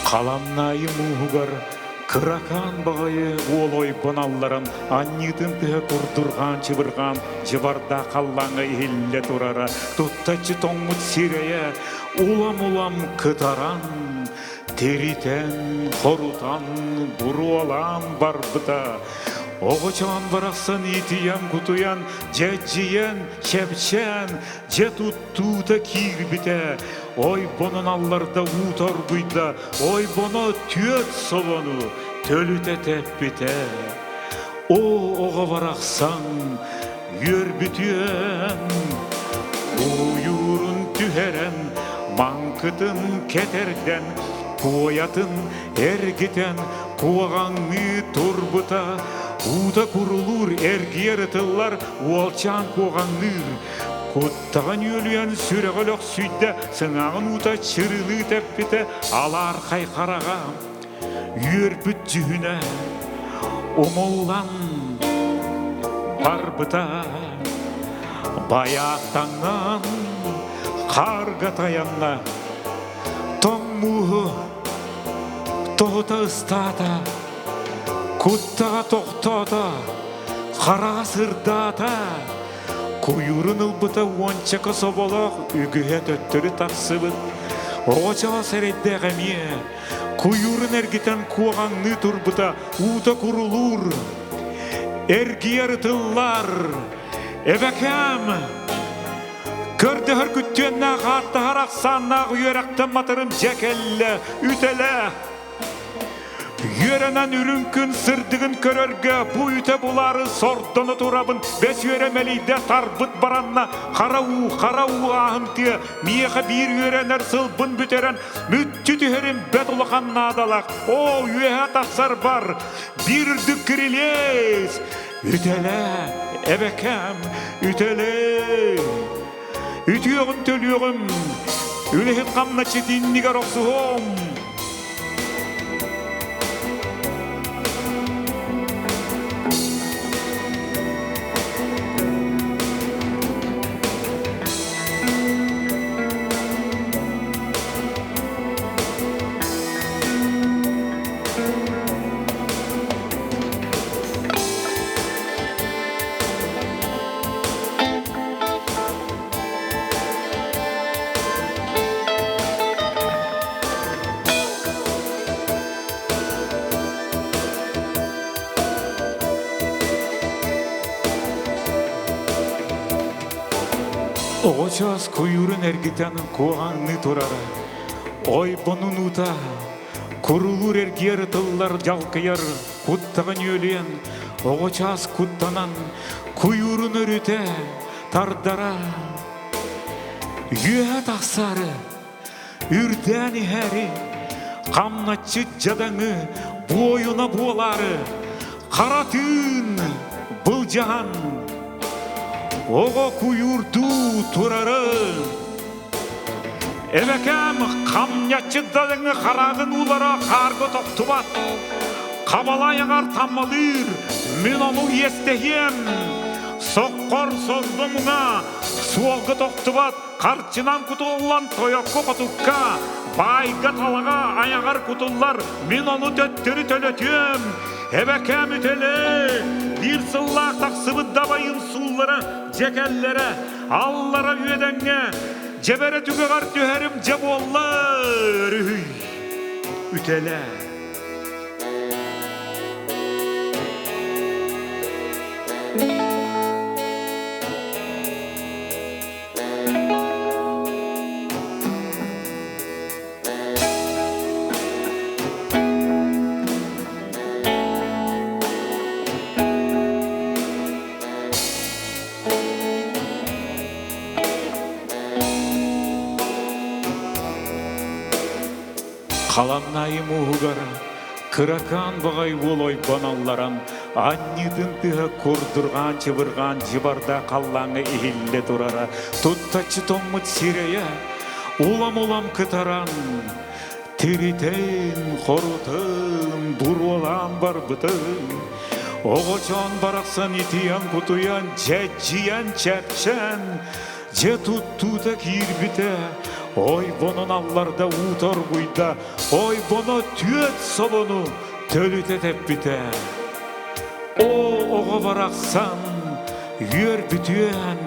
Халамнаайы мууһугар кыракаан баҕайы уол ойбон алларан анньыытын тыһа курдурҕаан-чыбырҕаан дьыбардаах халлааҥҥа иһиллэ турара, туттаччы тоҥмут сирэйэ улам-улам кытаран, тиритэн, хорутан, буруолаан барбыта. Оҕочоон барахсан итийэн-кутуйан, дьэдьийэн, чэпчээн, дьэ туттуута киирбитэ. Ойбонун алларда уута оргуйда, ойбоно түөрт собону төлүтэ тэппитэ. О, оҕо барахсан, үөрбүтүөн, уйуурун түһэрэн, маҥкытын кэтэрдэн, куойатын эргитэн, куоҕаҥныы турбута, уута курулуур, эргийэр ытыллар, уолчаан куоҕаҥныыр. Куттаҕын үөлүйэн сүрэҕэ өлөхсүйдэ, сыҥааҕын уута чырылыы тэппитэ, алаархай хараҕа үөрбүт дьүһүнэ умуллан барбыта. Байааттаҥҥан хаарга тайанна, тоҥ мууһу тоһута ыстаата, куттаҕа тохтоото, хараҕа сырдаата. Куйуурун ылбыта уончака соболоох үгүһэ төттөрү тахсыбыт. Оҕочоҕо сэрэйдээх эмиэ куйуурун эргитэн куоҕаҥныы турбута уута курулуур. Эргийэр ытыллар. Эбэкээм! Көрдөһөр күттүөннээх ааттаһар ахсааннаах үөрэхтэн матарым дьэ кэллэ, үтэлэ! Үөрэнэн үрүҥ күн сырдыгын көрөргө бу үтэ булаары сордоно турабын бэс үөрэ мэлийдэ тарбыт баранна хара уу хара уу ааһымтыа миэхэ биир үөрэнэр сылбын бүтэрэн мүччү түһэрим бэт улахан наадалаах оо үөһэ тахсар бар биир үрдүк кирилиэс үтэлэ эбэкэм үтэлэ үтүөҕүм төлүөҕүм үлэһит хамначчыт иннигэр охсуһуом Оҕочоос куйуурун эргитэн куоҕаҥныы турара. Ойбонун уута курулуур эргиэр ытыллар дьалкыйар куттаҕын үөлүйэн оҕочоос куттанан куйуурун өрүтэ тардара. Үөһэ тахсаары үрдээн иһээри, хамначчыт дьадаҥы буойуна буолаары, хара тыын былдьаһан, оҕо куйуурдуу турары. Эбэкээм хамньаччыт дьадаҥы хараҕын уулара хаарга тохтубат, хабала айаҕар таммалыыр, мин ону иэстэһиэм, соххор сорго муҥа суолга тохтубат, Харчынан кутуллан тойокко-хотукка, баайга-талаҕа айаҕар кутуллар, мин ону төттөрү төлөтүөм. Эбэкээм үтэлэ, биир сыллаах тахсыбыт дабайым сууллара дьэкэллэрэ, аллара үөдэҥҥэ, дьэбэрэ түгэҕэр түһэрим дьэ буолла өрүһүй. Үтэлэ. Халамнаайы мууһугар кыракаан баҕай уол ойбон алларан, анньыытын тыһа курдурҕаан-чыбырҕаан дьыбардаах халлааҥҥа иһиллэ турара, туттаччы тоҥмут сирэйэ улам-улам кытаран, тиритэн, хорутан, буруолаан барбытын, оҕочоон барахсан итийэн-кутуйан, дьэдьийэн, чэпчээн, Дьэ туттуута киирбитэ, ойбонун алларда уу торгуйда, ойбоно түөт собону төлүтэ тэппитэ. Оо, оҕо барахсан, үөрбүтүөн!